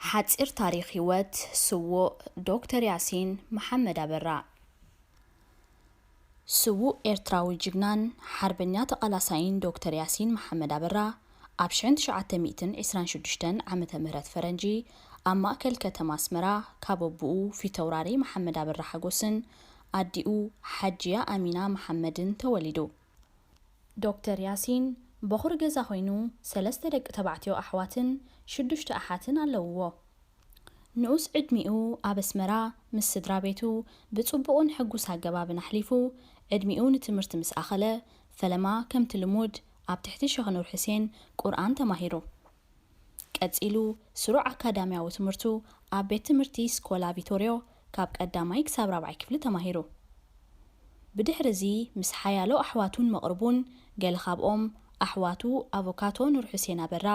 ሓጺር ታሪኽ ህይወት ስዉእ ዶክተር ያሲን መሓመድ ኣበራ። ስዉእ ኤርትራዊ ጅግናን ሓርበኛ ተቓላሳይን ዶክተር ያሲን መሓመድ ኣበራ ኣብ ሽሕን ትሽዓተ ሚእትን ዕስራን ሽዱሽተን ዓመተ ምህረት ፈረንጂ ኣብ ማእከል ከተማ ኣስመራ ካብ ኣቦኡ ፊተውራሪ መሓመድ ኣበራ ሓጎስን ኣዲኡ ሓጅያ ኣሚና መሓመድን ተወሊዱ። ዶክተር ያሲን በኹሪ ገዛ ኮይኑ ሰለስተ ደቂ ተባዕትዮ ኣሕዋትን ሽዱሽተ ኣሓትን ኣለውዎ። ንኡስ ዕድሚኡ ኣብ ኣስመራ ምስ ስድራ ቤቱ ብጽቡቕን ሕጉስ ኣገባብን ኣሕሊፉ፣ ዕድሚኡ ንትምህርቲ ምስ ኣኸለ፣ ፈለማ ከምቲ ልሙድ ኣብ ትሕቲ ሸኽ ኑር ሕሴን ቁርኣን ተማሂሩ። ቀጺሉ ስሩዕ ኣካዳሚያዊ ትምህርቱ ኣብ ቤት ትምህርቲ ስኮላ ቪቶርዮ ካብ ቀዳማይ ክሳብ ራብዓይ ክፍሊ ተማሂሩ። ብድሕሪ እዚ ምስ ሓያሎ ኣሕዋቱን መቕርቡን፣ ገለ ካብኦም ኣሕዋቱ ኣቮካቶ ኑር ሑሴን ኣበራ፣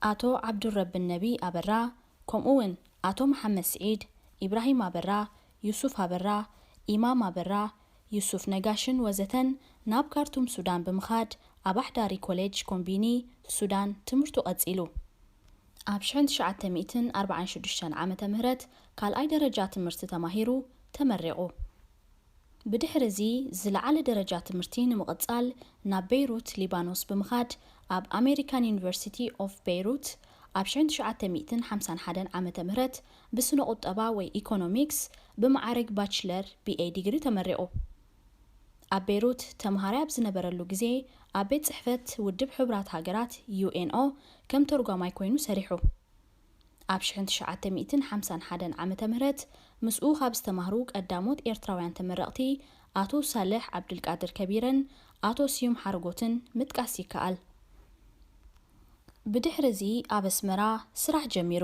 ኣቶ ዓብዱረቢ ነቢ ኣበራ፣ ከምኡ እውን ኣቶ መሓመድ ስዒድ፣ ኢብራሂም ኣበራ፣ ዩሱፍ ኣበራ፣ ኢማም ኣበራ፣ ዩሱፍ ነጋሽን ወዘተን ናብ ካርቱም ሱዳን ብምኻድ ኣብ ኣሕዳሪ ኮሌጅ ኮምቢኒ ሱዳን ትምህርቱ ቀጺሉ። ኣብ ሽሕን ትሽዓተ ሚእትን ኣርባዓን ሽዱሽተን ዓመተ ምህረት ካልኣይ ደረጃ ትምህርቲ ተማሂሩ ተመሪቑ። ብድሕሪ እዚ ዝለዓለ ደረጃ ትምህርቲ ንምቕጻል ናብ ቤይሩት ሊባኖስ ብምኻድ ኣብ ኣሜሪካን ዩኒቨርሲቲ ኦፍ ቤይሩት ኣብ ሽሕን ትሽዓተ ሚእትን ሓምሳን ሓደን ዓመተ ምህረት ብስነ ቁጠባ ወይ ኢኮኖሚክስ ብመዓርግ ባችለር ቢኤ ዲግሪ ተመሪቑ። ኣብ ቤይሩት ተምሃራይ ኣብ ዝነበረሉ ግዜ ኣብ ቤት ጽሕፈት ውድብ ሕቡራት ሃገራት ዩኤንኦ ከም ተርጓማይ ኮይኑ ሰሪሑ። ኣብ ሽሕን ትሽዓተ ሚእትን ሓምሳን ሓደን ዓመተ ምህረት ምስኡ ካብ ዝተማህሩ ቀዳሞት ኤርትራውያን ተመረቕቲ ኣቶ ሳልሕ ዓብዱልቃድር ከቢረን ኣቶ ስዩም ሓርጎትን ምጥቃስ ይከኣል። ብድሕሪ እዚ ኣብ ኣስመራ ስራሕ ጀሚሩ።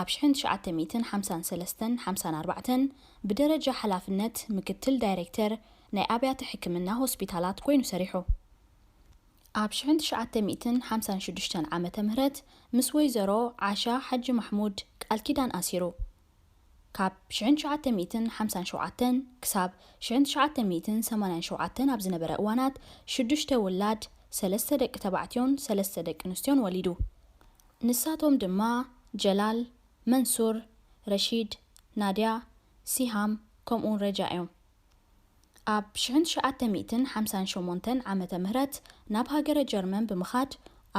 ኣብ ሽሕን ትሽዓተ ሚእትን ሓምሳን ሰለስተን ሓምሳን ኣርባዕተን ብደረጃ ሓላፍነት ምክትል ዳይሬክተር ናይ ኣብያተ ሕክምና ሆስፒታላት ኮይኑ ሰሪሑ። ኣብ ሽሕን ትሽዓተ ሚእትን ሓምሳን ሽዱሽተን ዓመተ ምህረት ምስ ወይዘሮ ዓሻ ሓጂ ማሕሙድ ቃል ኪዳን ኣሲሩ። ካብ ሽሕን ትሽዓተ ሚእትን ሓምሳን ሸውዓተን ክሳብ ሽሕን ትሽዓተ ሚእትን ሰማንያን ሸውዓተን ኣብ ዝነበረ እዋናት ሽዱሽተ ውላድ፣ ሰለስተ ደቂ ተባዕትዮን ሰለስተ ደቂ ኣንስትዮን ወሊዱ። ንሳቶም ድማ ጀላል፣ መንሱር፣ ረሺድ፣ ናድያ፣ ሲሃም ከምኡውን ረጃ እዮም። ኣብ ሽሕን ትሽዓተ ሚእትን ሓምሳን ሸሞንተን ዓመተ ምህረት ናብ ሃገረ ጀርመን ብምኻድ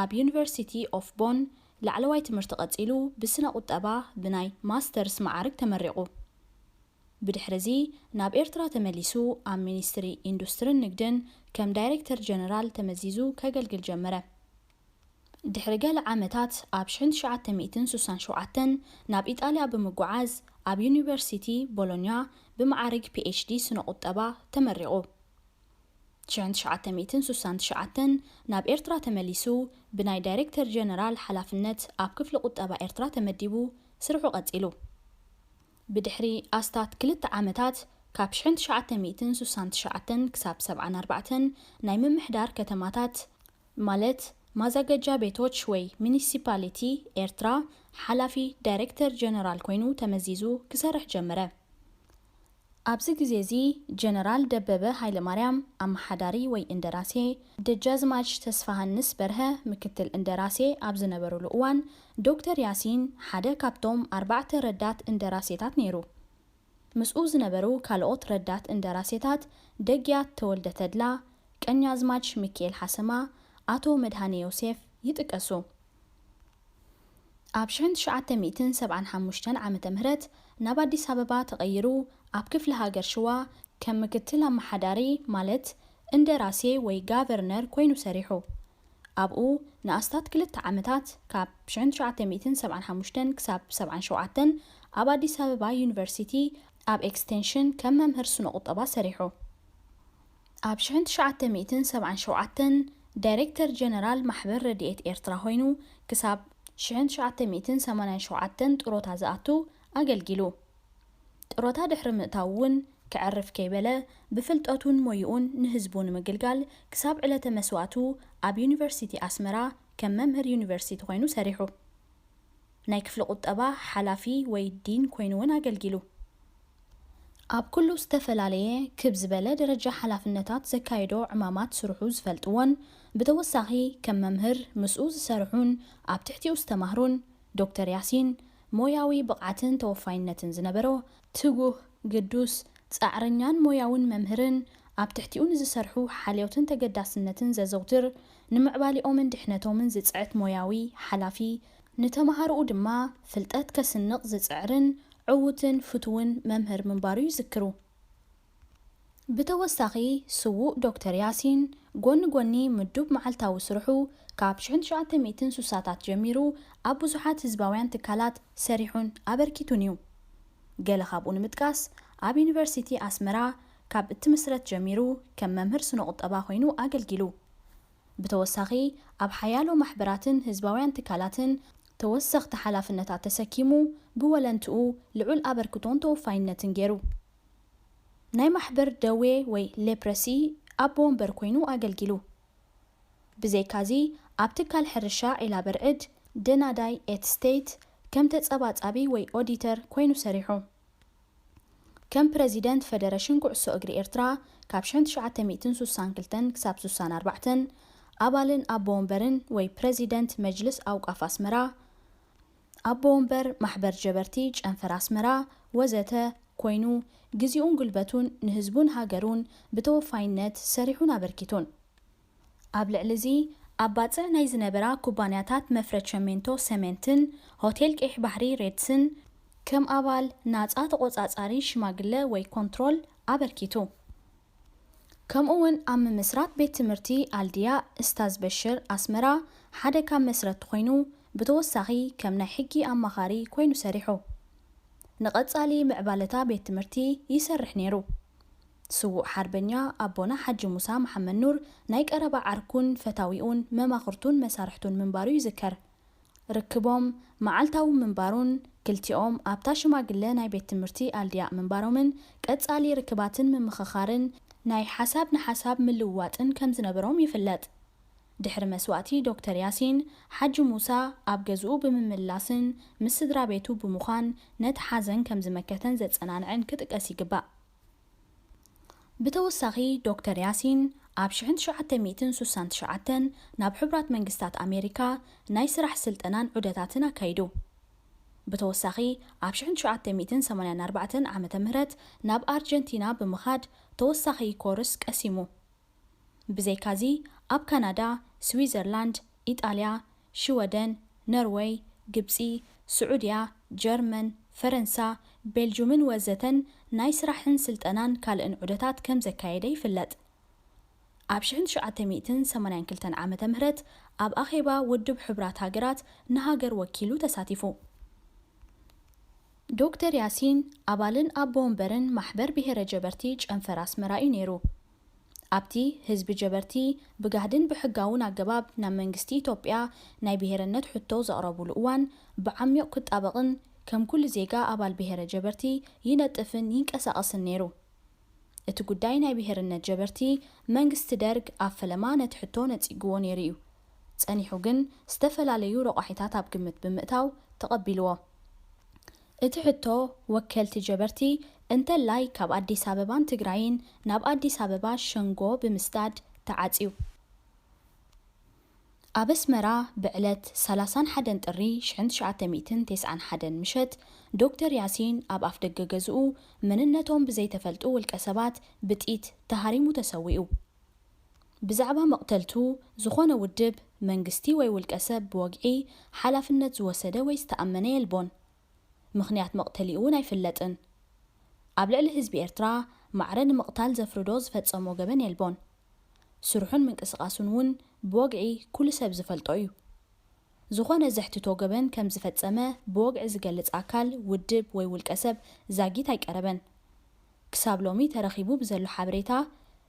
ኣብ ዩኒቨርሲቲ ኦፍ ቦን ላዕለዋይ ትምህርቲ ቀጺሉ ብስነ ቁጠባ ብናይ ማስተርስ መዓርግ ተመሪቑ። ብድሕሪ እዚ ናብ ኤርትራ ተመሊሱ ኣብ ሚኒስትሪ ኢንዱስትርን ንግድን ከም ዳይሬክተር ጀነራል ተመዚዙ ከገልግል ጀመረ። ድሕሪ ገለ ዓመታት ኣብ ሽሕን ትሽዓተ ሚእትን ስሳን ሸውዓተን ናብ ኢጣልያ ብምጉዓዝ ኣብ ዩኒቨርሲቲ ቦሎኛ ብመዓርግ ፒኤችዲ ስነ ቁጠባ ተመሪቑ። ሽሕን ትሽዓተ ሚእትን ስሳን ትሽዓተን ናብ ኤርትራ ተመሊሱ ብናይ ዳይሬክተር ጀነራል ሓላፍነት ኣብ ክፍሊ ቁጠባ ኤርትራ ተመዲቡ ስርሑ ቀጺሉ። ብድሕሪ ኣስታት ክልተ ዓመታት ካብ ሽሕን ትሽዓተ ሚእትን ስሳን ትሽዓተን ክሳብ ሰብዓን ኣርባዕተን ናይ ምምሕዳር ከተማታት ማለት ማዛገጃ ቤቶች ወይ ሚኒሲፓሊቲ ኤርትራ ሓላፊ ዳይሬክተር ጀነራል ኮይኑ ተመዚዙ ክሰርሕ ጀመረ። ኣብዚ ግዜ እዚ ጀነራል ደበበ ሃይለማርያም ኣመሓዳሪ ወይ እንደራሴ፣ ደጃዝማች ተስፋሃንስ በርሀ ምክትል እንደራሴ ኣብ ዝነበሩሉ እዋን ዶክተር ያሲን ሓደ ካብቶም ኣርባዕተ ረዳት እንደራሴታት ነይሩ። ምስኡ ዝነበሩ ካልኦት ረዳት እንደራሴታት ደግያት ተወልደ ተድላ፣ ቀኛዝማች ሚኪኤል ሓሰማ፣ ኣቶ መድሃኔ ዮሴፍ ይጥቀሱ። ኣብ ሽሕን ትሽዓተ ሚእትን ሰብዓን ሓሙሽተን ዓመተ ምህረት ናብ ኣዲስ ኣበባ ተቐይሩ ኣብ ክፍለ ሃገር ሽዋ ከም ምክትል ኣመሓዳሪ ማለት እንደራሴ ወይ ጋቨርነር ኮይኑ ሰሪሑ። ኣብኡ ንኣስታት ክልተ ዓመታት ካብ ሽሕን ትሽዓተ ሚእትን ሰብዓን ሓሙሽተን ክሳብ ሰብዓን ሸውዓተን ኣብ ኣዲስ ኣበባ ዩኒቨርሲቲ ኣብ ኤክስቴንሽን ከም መምህር ስነ ቁጠባ ሰሪሑ። ኣብ ሽሕን ትሽዓተ ሚእትን ሰብዓን ሸውዓተን ዳይሬክተር ጀነራል ማሕበር ረድኤት ኤርትራ ኮይኑ ክሳብ ሽሕን ትሽዓተ ሚእትን ሰማንያን ሸውዓተን ጥሮታ ዝኣቱ ኣገልጊሉ። ጥሮታ ድሕሪ ምእታው እውን ከዕርፍ ከይበለ ብፍልጠቱን ሞይኡን ንህዝቡ ንምግልጋል ክሳብ ዕለተ መስዋእቱ ኣብ ዩኒቨርሲቲ ኣስመራ ከም መምህር ዩኒቨርሲቲ ኮይኑ ሰሪሑ። ናይ ክፍሊ ቁጠባ ሓላፊ ወይ ዲን ኮይኑ እውን ኣገልጊሉ። ኣብ ኩሉ ዝተፈላለየ ክብ ዝበለ ደረጃ ሓላፍነታት ዘካየዶ ዕማማት ስርሑ ዝፈልጥዎን ብተወሳኺ ከም መምህር ምስኡ ዝሰርሑን ኣብ ትሕቲኡ ዝተማህሩን ዶክተር ያሲን ሞያዊ ብቕዓትን ተወፋይነትን ዝነበሮ ትጉህ፣ ግዱስ፣ ጻዕረኛን ሞያውን መምህርን ኣብ ትሕቲኡ ንዝሰርሑ ሓልዮትን ተገዳስነትን ዘዘውትር፣ ንምዕባሊኦምን ድሕነቶምን ዝጽዕት ሞያዊ ሓላፊ፣ ንተማሃሮኡ ድማ ፍልጠት ከስንቕ ዝጽዕርን ዕዉትን ፍቱውን መምህር ምንባሩ ይዝክሩ። ብተወሳኺ፣ ስዉእ ዶክተር ያሲን ጎኒ ጎኒ ምዱብ መዓልታዊ ስርሑ፣ ካብ ሽሕን ትሽዓተ ሚእትን ስሳታት ጀሚሩ ኣብ ብዙሓት ህዝባውያን ትካላት ሰሪሑን ኣበርኪቱን እዩ። ገለ ካብኡ ንምጥቃስ፣ ኣብ ዩኒቨርሲቲ ኣስመራ ካብ እትምስረት ጀሚሩ ከም መምህር ስነ ቁጠባ ኮይኑ ኣገልጊሉ። ብተወሳኺ፣ ኣብ ሓያሎ ማሕበራትን ህዝባውያን ትካላትን ተወሰኽቲ ሓላፍነታት ተሰኪሙ፣ ብወለንትኡ ልዑል ኣበርክቶን ተወፋይነትን ገይሩ። ናይ ማሕበር ደዌ ወይ ሌፕረሲ ኣቦ ወንበር ኮይኑ ኣገልጊሉ። ብዘይካዚ፣ ኣብ ትካል ሕርሻ ዒላ በርዕድ፣ ደናዳይ ኤት ስቴት፣ ከም ተጸባጻቢ ወይ ኦዲተር ኮይኑ ሰሪሑ። ከም ፕረዚደንት ፈደረሽን ኩዕሶ እግሪ ኤርትራ ካብ ሽሕን ትሽዓተ ሚእትን ስሳን ክልተን ክሳብ ስሳን ኣርባዕተን፣ ኣባልን ኣቦ ወንበርን ወይ ፕረዚደንት መጅልስ ኣውቃፍ ኣስመራ፣ ኣቦ ወንበር ማሕበር ጀበርቲ ጨንፈር ኣስመራ ወዘተ ኮይኑ፣ ግዜኡን ጉልበቱን ንህዝቡን ሃገሩን ብተወፋይነት ሰሪሑን ኣበርኪቱን። ኣብ ልዕሊ እዚ፣ ኣብ ባጽዕ ናይ ዝነበራ ኩባንያታት መፍረድ ሸሜንቶ ሰሜንትን ሆቴል ቀይሕ ባሕሪ ሬድስን ከም ኣባል ናጻ ተቖጻጻሪ ሽማግለ ወይ ኮንትሮል ኣበርኪቱ። ከምኡ እውን ኣብ ምምስራት ቤት ትምህርቲ ኣልድያ እስታዝ በሽር ኣስመራ ሓደ ካብ መስረቲ ኮይኑ፣ ብተወሳኺ ከም ናይ ሕጊ ኣማኻሪ ኮይኑ ሰሪሑ። ንቐጻሊ ምዕባለታ ቤት ትምህርቲ ይሰርሕ ነይሩ። ስዉእ ሓርበኛ ኣቦና ሓጂ ሙሳ መሓመድ ኑር ናይ ቀረባ ዓርኩን ፈታዊኡን መማኽርቱን መሳርሕቱን ምንባሩ ይዝከር። ርክቦም መዓልታዊ ምንባሩን ክልቲኦም ኣብታ ሽማግለ ናይ ቤት ትምህርቲ ኣልድያ ምንባሮምን ቀጻሊ ርክባትን ምምኽኻርን ናይ ሓሳብ ንሓሳብ ምልውዋጥን ከም ዝነበሮም ይፍለጥ። ድሕሪ መስዋእቲ ዶክተር ያሲን፣ ሓጂ ሙሳ ኣብ ገዝኡ ብምምላስን ምስ ስድራ ቤቱ ብምዃን ነቲ ሓዘን ከም ዝመከተን ዘጸናንዐን ክጥቀስ ይግባእ። ብተወሳኺ፣ ዶክተር ያሲን ኣብ ሽሕን ትሽዓተ ሚእትን ስሳን ትሽዓተን ናብ ሕቡራት መንግስታት ኣሜሪካ ናይ ስራሕ ስልጠናን ዑደታትን ኣካይዱ። ብተወሳኺ፣ ኣብ ሽሕን ትሽዓተ ሚእትን ሰማንያን ኣርባዕተን ዓመተ ምህረት ናብ ኣርጀንቲና ብምኻድ ተወሳኺ ኮርስ ቀሲሙ። ብዘይካዚ፣ ኣብ ካናዳ፣ ስዊዘርላንድ፣ ኢጣልያ፣ ሽወደን፣ ነርወይ፣ ግብጺ፣ ስዑድያ፣ ጀርመን፣ ፈረንሳ፣ ቤልጁምን ወዘተን ናይ ስራሕን ስልጠናን ካልእን ዑደታት ከም ዘካየደ ይፍለጥ። ኣብ ሽሕን ትሽዓተ ሚእትን ሰማንያን ክልተን ዓመተ ምህረት ኣብ ኣኼባ ውድብ ሕቡራት ሃገራት ንሃገር ወኪሉ ተሳቲፉ። ዶክተር ያሲን ኣባልን ኣቦ ወንበርን ማሕበር ብሄረ ጀበርቲ ጨንፈር ኣስመራ እዩ ነይሩ። ኣብቲ ህዝቢ ጀበርቲ ብጋህድን ብሕጋውን ኣገባብ ናብ መንግስቲ ኢትዮጵያ ናይ ብሄረነት ሕቶ ዘቕረቡሉ እዋን ብዓሚቕ ክጣበቕን ከም ኩሉ ዜጋ ኣባል ብሄረ ጀበርቲ ይነጥፍን ይንቀሳቐስን ነይሩ። እቲ ጉዳይ ናይ ብሄርነት ጀበርቲ መንግስቲ ደርግ ኣብ ፈለማ ነቲ ሕቶ ነጺግዎ ነይሩ እዩ። ጸኒሑ ግን ዝተፈላለዩ ረቋሒታት ኣብ ግምት ብምእታው ተቐቢልዎ። እቲ ሕቶ ወከልቲ ጀበርቲ እንተላይ ካብ ኣዲስ ኣበባን ትግራይን ናብ ኣዲስ ኣበባ ሸንጎ ብምስዳድ ተዓጽዩ። ኣብ ኣስመራ ብዕለት ሰላሳን ሓደን ጥሪ ሽሕን ትሽዓተ ሚእትን ተስዓን ሓደን ምሸት ዶክተር ያሲን ኣብ ኣፍደገ ገዝኡ መንነቶም ብዘይተፈልጡ ውልቀ ሰባት ብጥይት ተሃሪሙ ተሰዊኡ። ብዛዕባ መቕተልቱ ዝኾነ ውድብ፣ መንግስቲ ወይ ውልቀ ሰብ ብወግዒ ሓላፍነት ዝወሰደ ወይ ዝተኣመነ የልቦን። ምኽንያት መቕተሊኡ እውን ኣይፍለጥን። ኣብ ልዕሊ ህዝቢ ኤርትራ ማዕረ ንምቕታል ዘፍርዶ ዝፈጸሞ ገበን የልቦን። ስርሑን ምንቅስቓሱን እውን ብወግዒ ኩሉ ሰብ ዝፈልጦ እዩ። ዝኾነ ዘሕትቶ ገበን ከም ዝፈጸመ ብወግዒ ዝገልጽ ኣካል፣ ውድብ ወይ ውልቀ ሰብ ዛጊት ኣይቀረበን። ክሳብ ሎሚ ተረኺቡ ብዘሎ ሓበሬታ፣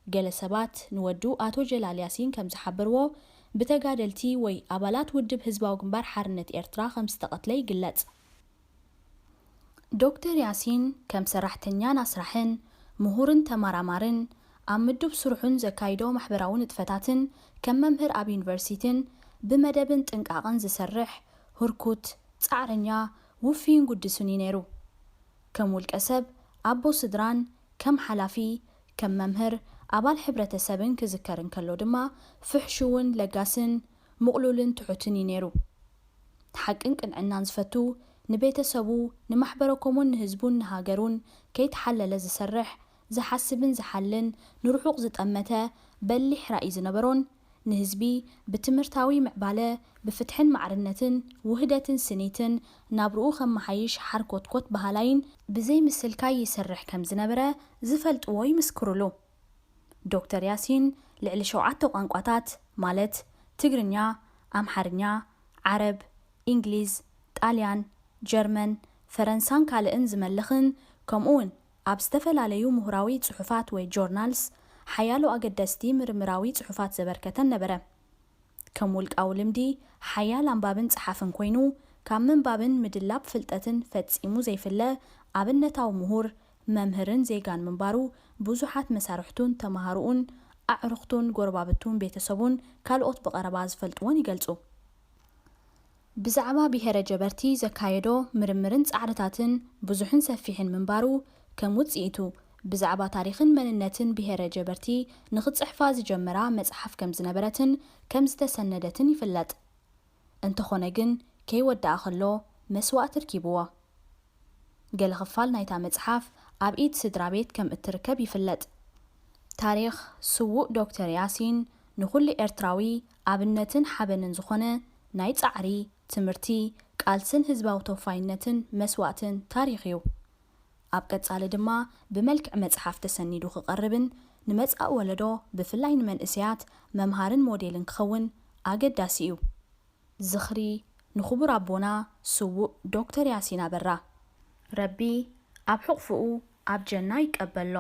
ገለ ሰባት ንወዱ ኣቶ ጀላል ያሲን ከም ዝሓበርዎ፣ ብተጋደልቲ ወይ ኣባላት ውድብ ህዝባዊ ግንባር ሓርነት ኤርትራ ከም ዝተቐትለ ይግለጽ። ዶክተር ያሲን ከም ሰራሕተኛን ኣስራሕን፣ ምሁርን ተመራማርን፣ ኣብ ምዱብ ስርሑን ዘካይዶ ማሕበራዊ ንጥፈታትን ከም መምህር ኣብ ዩኒቨርሲቲን ብመደብን ጥንቃቕን ዝሰርሕ፣ ህርኩት፣ ጻዕረኛ፣ ውፉይን ግዱስን እዩ ነይሩ። ከም ውልቀ ሰብ፣ ኣቦ ስድራን፣ ከም ሓላፊ፣ ከም መምህር፣ ኣባል ሕብረተሰብን ክዝከር እንከሎ ድማ፣ ፍሕሹውን ለጋስን፣ ምቕሉልን ትሑትን እዩ ነይሩ። ሓቅን ቅንዕናን ዝፈቱ፣ ንቤተሰቡ፣ ንማሕበረኮሙን ንህዝቡን ንሃገሩን ከይተሓለለ ዝሰርሕ፣ ዝሓስብን ዝሓልን፣ ንርሑቕ ዝጠመተ በሊሕ ራኢ ዝነበሮን፣ ንህዝቢ ብትምህርታዊ ምዕባለ፣ ብፍትሕን ማዕርነትን ውህደትን ስኒትን ናብርኡ ከመሓይሽ ሓርኮትኮት በሃላይን ብዘይ ምስልካይ ይሰርሕ ከም ዝነበረ ዝፈልጥዎ ይምስክሩሉ። ዶክተር ያሲን ልዕሊ ሸውዓተ ቋንቋታት ማለት ትግርኛ፣ ኣምሓርኛ፣ ዓረብ፣ ኢንግሊዝ፣ ጣልያን፣ ጀርመን፣ ፈረንሳን ካልእን ዝመልኽን ከምኡውን ኣብ ዝተፈላለዩ ምሁራዊ ጽሑፋት ወይ ጆርናልስ ሓያሎ ኣገደስቲ ምርምራዊ ጽሑፋት ዘበርከተን ነበረ። ከም ውልቃዊ ልምዲ ሓያል ኣንባብን ጸሓፍን ኮይኑ ካብ ምንባብን ምድላብ ፍልጠትን ፈጺሙ ዘይፍለ ኣብነታዊ ምሁር፣ መምህርን ዜጋን ምንባሩ ብዙሓት መሳርሕቱን ተማሃርኡን ኣዕሩኽቱን ጎረባብቱን ቤተሰቡን ካልኦት ብቐረባ ዝፈልጥዎን ይገልጹ። ብዛዕባ ብሄረ ጀበርቲ ዘካየዶ ምርምርን ጻዕርታትን ብዙሕን ሰፊሕን ምንባሩ ከም ውጽኢቱ ብዛዕባ ታሪኽን መንነትን ብሄረ ጀበርቲ ንኽጽሕፋ ዝጀመራ መጽሓፍ ከም ዝነበረትን ከም ዝተሰነደትን ይፍለጥ። እንተኾነ ግን ከይወደኣ ከሎ መስዋእቲ ርኪብዎ። ገለ ክፋል ናይታ መጽሓፍ ኣብ ኢድ ስድራ ቤት ከም እትርከብ ይፍለጥ። ታሪኽ ስዉእ ዶክተር ያሲን ንኹሉ ኤርትራዊ ኣብነትን ሓበንን ዝኾነ ናይ ጻዕሪ፣ ትምህርቲ፣ ቃልስን ህዝባዊ ተወፋይነትን መስዋእትን ታሪኽ እዩ። ኣብ ቀጻሊ ድማ ብመልክዕ መጽሓፍ ተሰኒዱ ክቐርብን ንመጻኢ ወለዶ ብፍላይ ንመንእሰያት መምሃርን ሞዴልን ክኸውን ኣገዳሲ እዩ። ዝኽሪ ንኽቡር ኣቦና ስዉእ ዶክተር ያሲን ኣበራ። ረቢ ኣብ ሕቑፍኡ ኣብ ጀና ይቀበሎ።